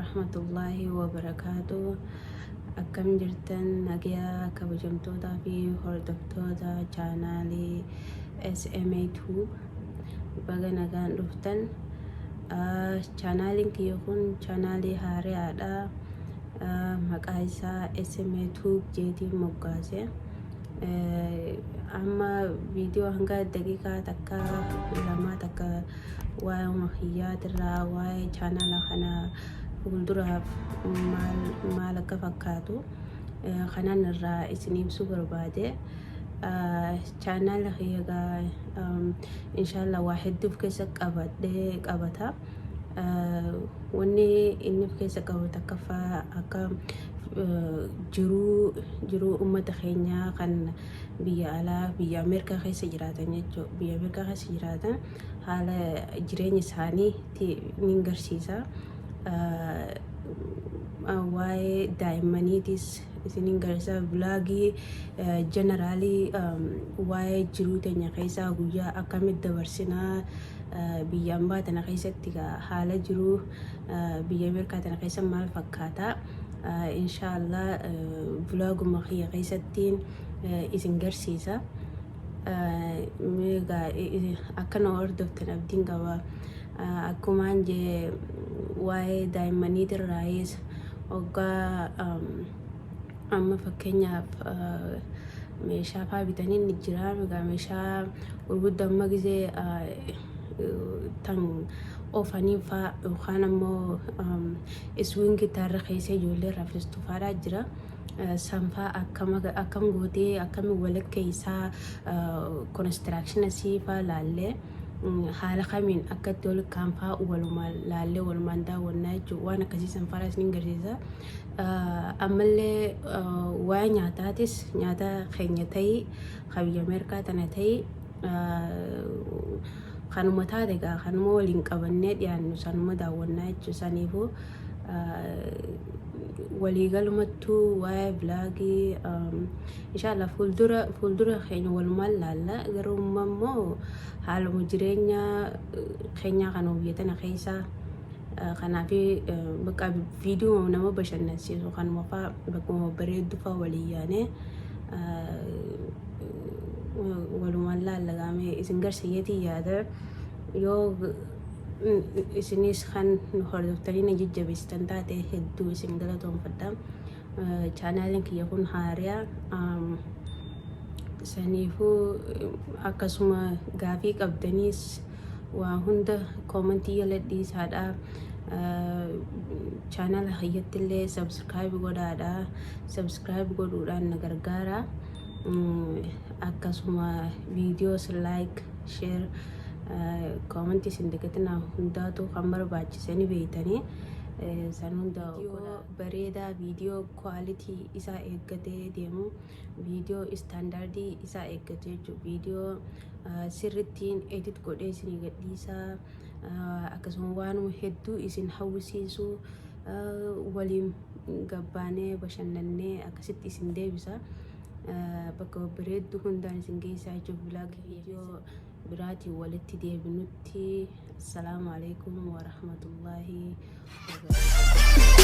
warahmatullaahi wabarakaatu. Akkam jirtan nagayaa kabajamtootaa fi hordoftoota chaanaalii SMA Tube baga nagaan dhuftan. Chaanaaliin kiyya kun chaanaalii haaraadha. Maqaa isaa SMA Tube jeetiin moggaase. Amma viidiyoo hanga daqiiqaa takka lamaa takka waa'ee kiyyaatirraa waa'ee chaanaala kana fuulduraaf maal maal akka fakkaatu kanan irraa isin ibsuu barbaade. Chaanaala kiyya egaa inshallah waa hedduu of keessa qabadhee qabata. Wanni inni of keessa qabu takkaffaa akka jiruu jiruu uummata keenyaa kan biyya alaa biyya Ameerikaa keessa jiraatan jechuudha. Biyya Ameerikaa keessa jiraatan haala jireenya isaanii ni agarsiisa. Waa'ee daa'immaniitis isin agarsiisa. Vlog general waa'ee jiruu teenya keessaa guyyaa akkamitti dabarsinaa biyya ambaa tana keessatti haala jiruu biyya Ameerikaa tana keessa maal fakkaata. Inshaallah vloguma kiyya keessattiin isin garsiisa. Egaa akka na hordoftan abdiin qaba. Akkumaan jee waa'ee daa'immaniitirraayis hoggaa amma fakkeenyaaf meeshaa faa bitanii ni jira. Egaa meeshaa gurguddaa amma gisee tan oofanii faa yookaan ammoo swing taarra keessa ijoollee raffistu faadhaa jira. Sanfaa akkam akkam gootee akkamiin walakkeessaa construction sii faa laallee haala kamiin akka itti ol kaanfaa walumaan laallee walumaan daawwannaa jechuudha. Waan akkasii sanfaadhaa isin agarsiisa. Ammallee waa'ee nyaataatis nyaata keenya ta'ii kan biyya Ameerikaa tana ta'ii kanuma taate egaa kanuma waliin qabannee dhiyaannu sanuma daawwannaa jechuudha. Saniifuu waliigalumattuu waa'ee vlog inshallah fuuldura fuuldura keenya walumaan laalla. Garuu immoo haaluma jireenya keenyaa kana biyya tana keessa kanaaf bakka viidiyoo nama bashannansiisu kanuma faa bakkuma bareeddu faa waliin yaanee walumaan laalla gaamee isin garsiiyeetii yaada. Yoo isinis kan nu hordoftanii na jajjabeessitan taate hedduu isin galatoonfadha. Chaanaaliin kiyya kun haariyaa. Saniifuu akkasuma gaafii qabdaniis waa hunda comment jala dhiisaadha. Chaanaala kiyyatti illee subscribe godhaadha. Subscribe godhuudhaan na gargaara. Akkasuma viidiyoos like, share, comment isin dagatinaa hundaatu kan barbaachise ni beeytanii. San hunda bareedaa viidiyoo quality isaa eeggatee deemu, viidiyoo standard isaa eeggatu jechuudha. Viidiyoo sirrittiin edit godhee isinii gadhiisaa, akkasuma waanuma hedduu isin hawwisiisu waliin gabbaanee bashannannee akkasitti isin deebisa. Bakka babbareedduu hundaan isin geessaa jechuuf vlog viidiyoo biraatiin walitti deebinutti, assalaamu alaikum warahmatullaahi wabarakaatuh.